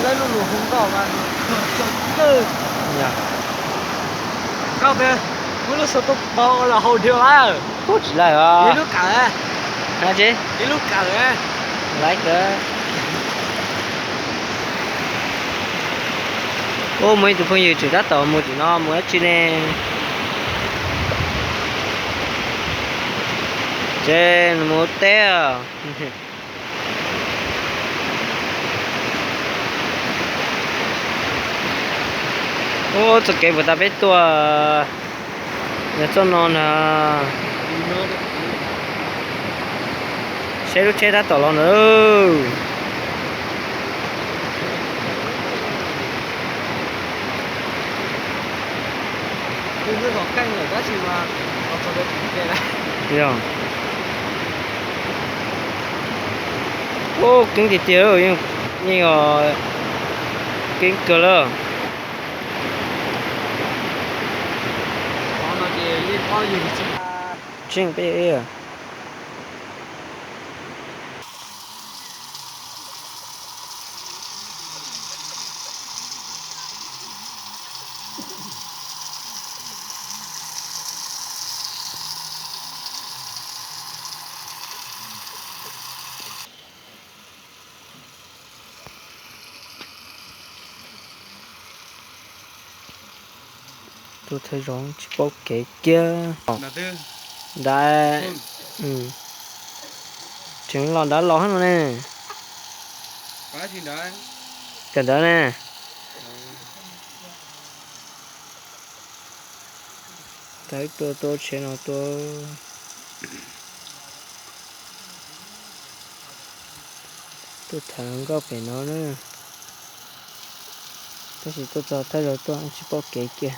Lub lus hu nkauj mas, nkauj, muab lub xov tooj pov los haus dua. Tsis laij os. Ib lub kawm, ib lub kawm, laij kawg. Ub, muaj ib tug phooj ywg tseem tab tom mus tim no mus dab tsi ne? Ces nws mus ua teb os. Ub, txoj kev puas tas peb tuaj, yog txoj no na. Seb lub tsheb tab tom los ntawd. Yog. Ub, keeb tiag tiag, yeej, yeej keeb kawg lawm. Tseeb peb. Tuaj thawj zaug tsis paub kev kiag. Nrad, tseem los nrad los no ne. Cov ntawd ne. Tawm tuaj, tuaj tsheb no tuaj, tuaj tham hluas nkauj pem no na. Tab sis tuaj txog thawj zaug tuaj tsis paub kev kiag.